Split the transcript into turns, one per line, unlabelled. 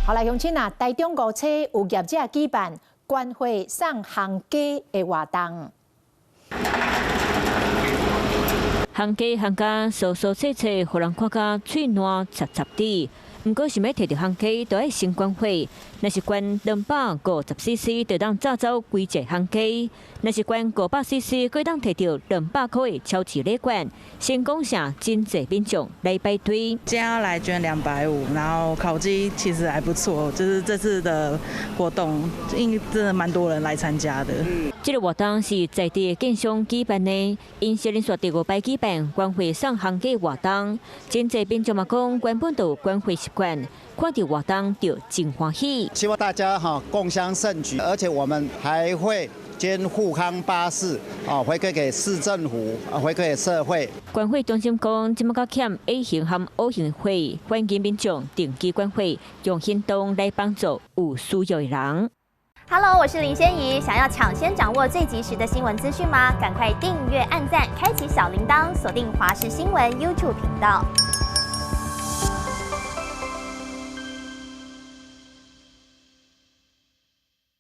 好來，鄉親啊，台中五車有業者舉辦關會送烘雞的活動。
烘雞烘甲酥酥脆脆，予人看甲喙瀾插插滴。毋過想欲提著烘雞，都愛先關費。若是捐250 CC，就當炸走規隻烘雞；若是捐500 CC，閣當提著200箍的超市禮券。先講聲真濟民眾來排隊。
今天要來捐250，然後烤雞其實還不錯，就是這次的活動，因為真的蠻多人來參加的。
這個活動是在地建商舉辦的，𪜶是連續第五擺舉辦關費送烘雞活動，真濟民眾嘛講，原本就有關費習慣，看著活動就真歡喜。
希望大家哈共襄盛舉，而且我們還會捐富康巴士啊，回饋給市政府，啊回饋給社會。
關費中心講，這擺較欠 A 型和 O 型血，歡迎民眾定期捐血，用行動來幫助有需要的人。
Hello，我是林仙怡。想要搶先掌握最及時的新聞資訊嗎？趕快訂閱、按讚、開啟小鈴鐺，鎖定華視新聞 YouTube 頻道。